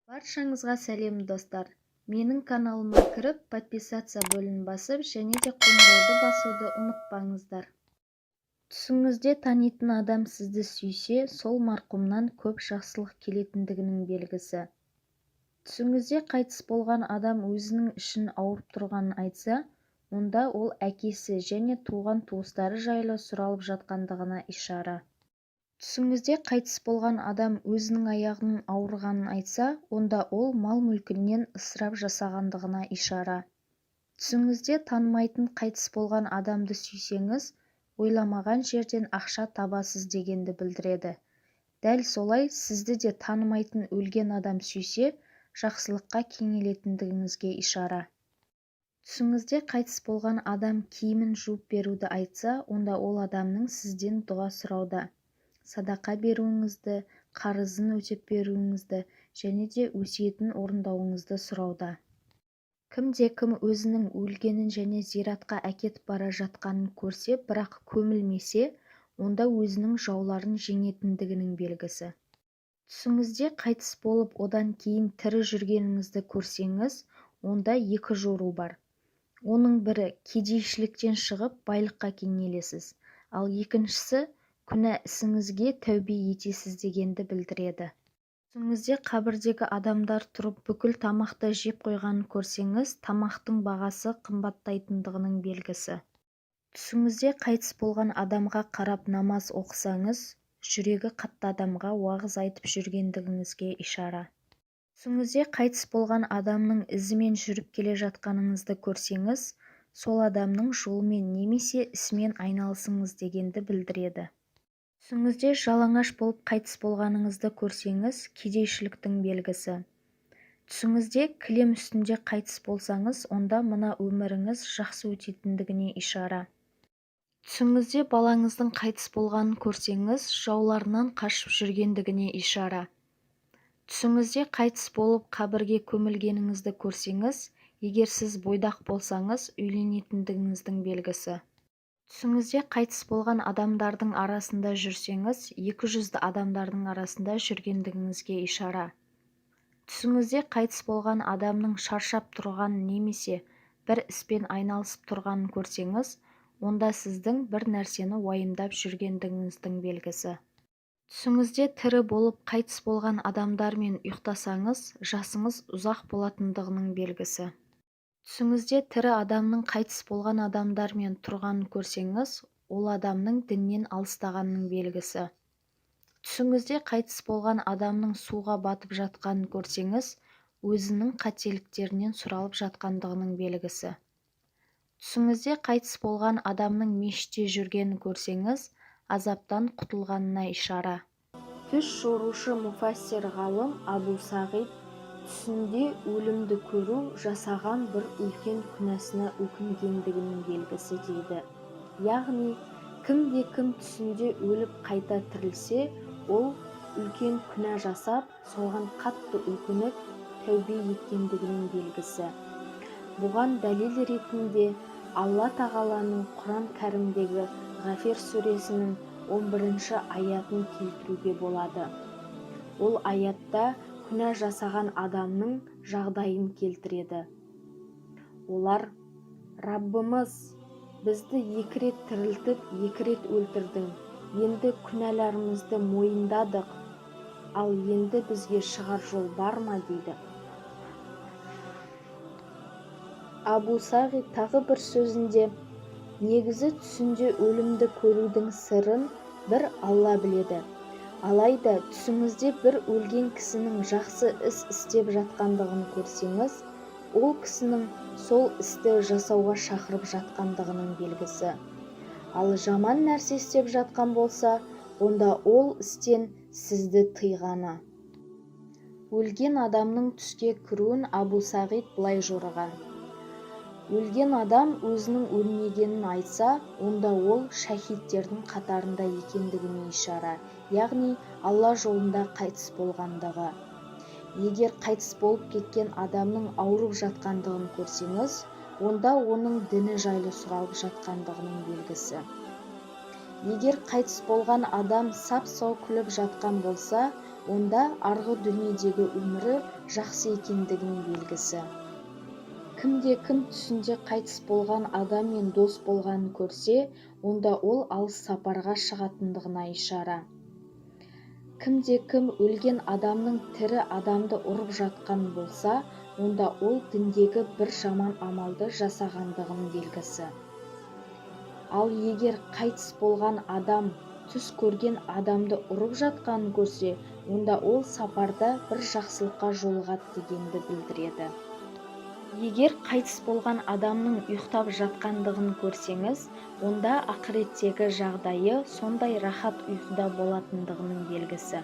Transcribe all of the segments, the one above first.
Баршаңызға сәлем, достар! Менің каналыма кіріп, подписаться бөлімін басып және де қоңырауды басуды ұмытпаңыздар. Түсіңізде танитын адам сізді сүйсе, сол марқұмнан көп жақсылық келетіндігінің белгісі. Түсіңізде қайтыс болған адам өзінің ішін ауырып тұрғанын айтса, онда ол әкесі және туған-туыстары жайлы сұралып жатқандығына ишара. Түсіңізде қайтыс болған адам өзінің аяғының ауырғанын айтса, онда ол мал-мүлкінен ысырап жасағандығына ишара. Түсіңізде танымайтын қайтыс болған адамды сүйсеңіз, ойламаған жерден ақша табасыз дегенді білдіреді. Дәл солай сізді де танымайтын өлген адам сүйсе, жақсылыққа кенелетіндігіңізге ишара. Түсіңізде қайтыс болған адам киімін жуып беруді айтса, онда ол адамның сізден дұға сұрауда. Садақа беруіңізді, қарызын өтеп беруіңізді және де өсиетін орындауыңызды сұрауда. Кімде-кім өзінің өлгенін және зиратқа әкетіп бара жатқанын көрсе, бірақ көмілмесе, онда өзінің жауларын жеңетіндігінің белгісі. Түсіңізде қайтыс болып, одан кейін тірі жүргеніңізді көрсеңіз, онда екі жору бар. Оның бірі кедейшіліктен шығып, байлыққа кенелесіз, ал екіншісі күнә ісіңізге тәубе етесіз дегенді білдіреді. Түсіңізде қабірдегі адамдар тұрып бүкіл тамақты жеп қойғанын көрсеңіз, тамақтың бағасы қымбаттайтындығының белгісі. Түсіңізде қайтыс болған адамға қарап намаз оқысаңыз, жүрегі қатты адамға уағыз айтып жүргендігіңізге ишара. Түсіңізде қайтыс болған адамның ізімен жүріп келе жатқаныңызды көрсеңіз, сол адамның жолымен немесе ісімен айналысыңыз дегенді білдіреді. Түсіңізде жалаңаш болып қайтыс болғаныңызды көрсеңіз, кедейшіліктің белгісі. Түсіңізде кілем үстінде қайтыс болсаңыз, онда мына өміріңіз жақсы өтетіндігіне ишара. Түсіңізде балаңыздың қайтыс болғанын көрсеңіз, жауларынан қашып жүргендігіне ишара. Түсіңізде қайтыс болып қабірге көмілгеніңізді көрсеңіз, егер сіз бойдақ болсаңыз, үйленетіндігіңіздің белгісі. Түсіңізде қайтыс болған адамдардың арасында жүрсеңіз, екі жүзді адамдардың арасында жүргендігіңізге ишара. Түсіңізде қайтыс болған адамның шаршап тұрғанын немесе бір іспен айналысып тұрғанын көрсеңіз, онда сіздің бір нәрсені уайымдап жүргендігіңіздің белгісі. Түсіңізде тірі болып қайтыс болған адамдармен ұйықтасаңыз, жасыңыз ұзақ болатындығының белгісі. Түсіңізде тірі адамның қайтыс болған адамдармен тұрғанын көрсеңіз, ол адамның діннен алыстағанының белгісі. Түсіңізде қайтыс болған адамның суға батып жатқанын көрсеңіз, өзінің қателіктерінен сұралып жатқандығының белгісі. Түсіңізде қайтыс болған адамның мешітте жүргенін көрсеңіз, азаптан құтылғанына ишара. Түс жорушы муфассир ғалым Абу Сағид түсінде өлімді көру жасаған бір үлкен күнәсына өкінгендігінің белгісі дейді. Яғни, кімде-кім түсінде өліп қайта тірілсе, ол үлкен күнә жасап, соған қатты өкініп, тәубе еткендігінің белгісі. Бұған дәлел ретінде Алла Тағаланың Құран Кәрімдегі Ғафир сүресінің 11 аятын келтіруге болады. Ол аятта күнә жасаған адамның жағдайын келтіреді. Олар: Раббымыз, бізді екі рет тірілтіп, екі рет өлтірдің. Енді күнәларымызды мойындадық, ал енді бізге шығар жол бар ма, дейді. Абу Сағид тағы бір сөзінде, негізі түсінде өлімді көрудің сырын бір Алла біледі. Алайда түсіңізде бір өлген кісінің жақсы іс істеп жатқандығын көрсеңіз, ол кісінің сол істі жасауға шақырып жатқандығының белгісі. Ал жаман нәрсе істеп жатқан болса, онда ол істен сізді тыйғаны. Өлген адамның түске кіруін Абу Сағид былай жорыған. Өлген адам өзінің өлмегенін айтса, онда ол шәһидтердің қатарында екендігіне ишара, яғни Алла жолында қайтыс болғандығы. Егер қайтыс болып кеткен адамның ауырып жатқандығын көрсеңіз, онда оның діні жайлы сұралып жатқандығының белгісі. Егер қайтыс болған адам сап-сау күліп жатқан болса, Онда арғы дүниедегі өмірі жақсы екендігінің белгісі. Кімде-кім түсінде қайтыс болған адаммен дос болғанын көрсе, онда ол алыс сапарға шығатындығына ишара. Кімде-кім өлген адамның тірі адамды ұрып жатқан болса, онда ол діндегі бір жаман амалды жасағандығының белгісі. Ал егер қайтыс болған адам түс көрген адамды ұрып жатқанын көрсе, онда ол сапарда бір жақсылыққа жолығады дегенді білдіреді. Егер қайтыс болған адамның ұйықтап жатқандығын көрсеңіз, онда ақыреттегі жағдайы сондай рахат ұйқыда болатындығының белгісі.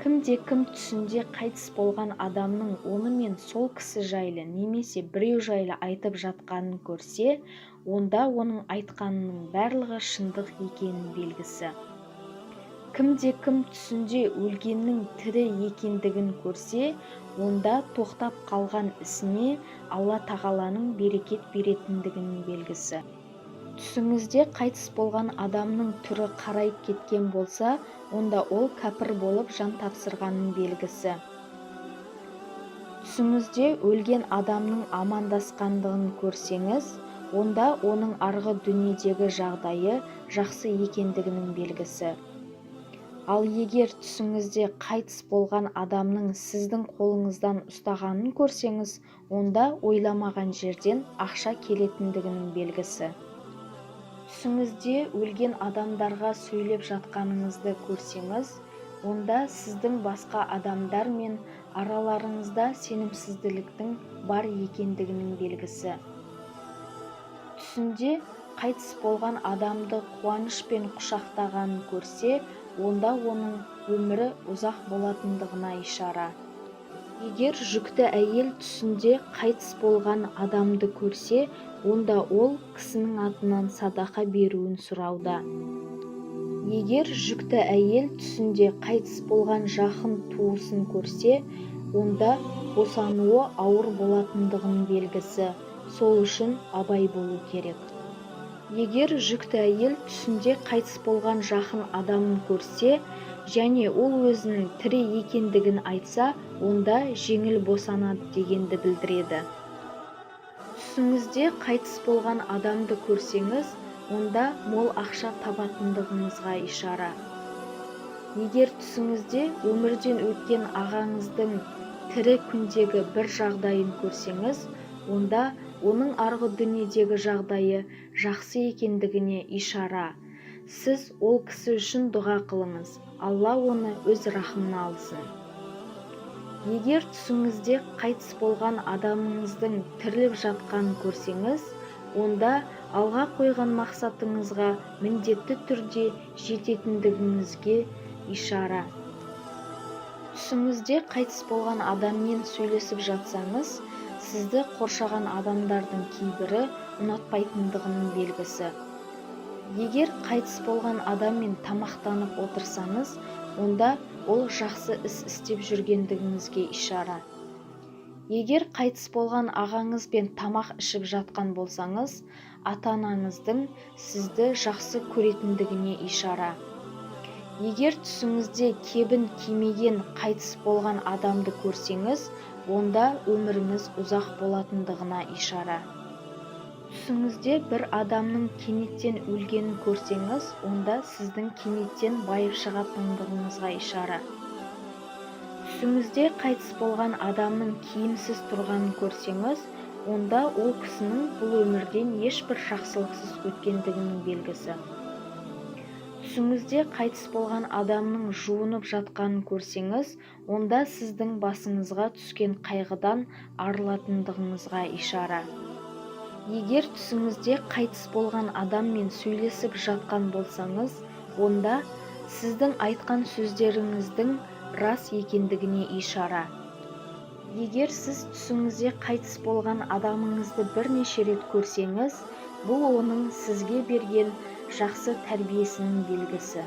Кімде-кім түсінде қайтыс болған адамның онымен сол кісі жайлы немесе біреу жайлы айтып жатқанын көрсе, онда оның айтқанының барлығы шындық екенінің белгісі. Кімде-кім түсінде өлгеннің тірі екендігін көрсе, онда тоқтап қалған ісіне Алла Тағаланың берекет беретіндігінің белгісі. Түсіңізде қайтыс болған адамның түрі қарайып кеткен болса, онда ол кәпір болып жан тапсырғанның белгісі. Түсіңізде өлген адамның амандасқандығын көрсеңіз, онда оның арғы дүниедегі жағдайы жақсы екендігінің белгісі. Ал егер түсіңізде қайтыс болған адамның сіздің қолыңыздан ұстағанын көрсеңіз, онда ойламаған жерден ақша келетіндігінің белгісі. Түсіңізде өлген адамдарға сөйлеп жатқаныңызды көрсеңіз, онда сіздің басқа адамдармен араларыңызда сенімсіздіктің бар екендігінің белгісі. Түсінде қайтыс болған адамды қуанышпен құшақтағанын көрсе, онда оның өмірі ұзақ болатындығына ишара. Егер жүкті әйел түсінде қайтыс болған адамды көрсе, онда ол кісінің атынан садақа беруін сұрауда. Егер жүкті әйел түсінде қайтыс болған жақын туысын көрсе, онда босануы ауыр болатындығының белгісі, сол үшін абай болу керек. Егер жүкті әйел түсінде қайтыс болған жақын адамын көрсе және ол өзінің тірі екендігін айтса, онда жеңіл босанады дегенді білдіреді. Түсіңізде қайтыс болған адамды көрсеңіз, онда мол ақша табатындығыңызға ишара. Егер түсіңізде өмірден өткен ағаңыздың тірі күндегі бір жағдайын көрсеңіз, онда оның арғы дүниедегі жағдайы жақсы екендігіне ишара. Сіз ол кісі үшін дұға қылыңыз, Алла оны өз рахымына алсын. Егер түсіңізде қайтыс болған адамыңыздың тіріліп жатқанын көрсеңіз, онда алға қойған мақсатыңызға міндетті түрде жететіндігіңізге ишара. Түсіңізде қайтыс болған адаммен сөйлесіп жатсаңыз, сізді қоршаған адамдардың кейбірі ұнатпайтындығының белгісі. Егер қайтыс болған адаммен тамақтанып отырсаңыз, онда ол жақсы іс істеп жүргендігіңізге ишара. Егер қайтыс болған ағаңызбен тамақ ішіп жатқан болсаңыз, ата-анаңыздың сізді жақсы көретіндігіне ишара. Егер түсіңізде кебін кимеген қайтыс болған адамды көрсеңіз, онда өміріңіз ұзақ болатындығына ишара. Түсіңізде бір адамның кенеттен өлгенін көрсеңіз, онда сіздің кенеттен байып шығатындығыңызға ишара. Түсіңізде қайтыс болған адамның киімсіз тұрғанын көрсеңіз, онда ол кісінің бұл өмірден ешбір жақсылықсыз өткендігінің белгісі. Түсіңізде қайтыс болған адамның жуынып жатқанын көрсеңіз, онда сіздің басыңызға түскен қайғыдан арылатындығыңызға ишара. Егер түсіңізде қайтыс болған адаммен сөйлесіп жатқан болсаңыз, онда сіздің айтқан сөздеріңіздің рас екендігіне ишара. Егер сіз түсіңізде қайтыс болған адамыңызды бірнеше рет көрсеңіз, бұл оның сізге берген жақсы тәрбиесінің белгісі.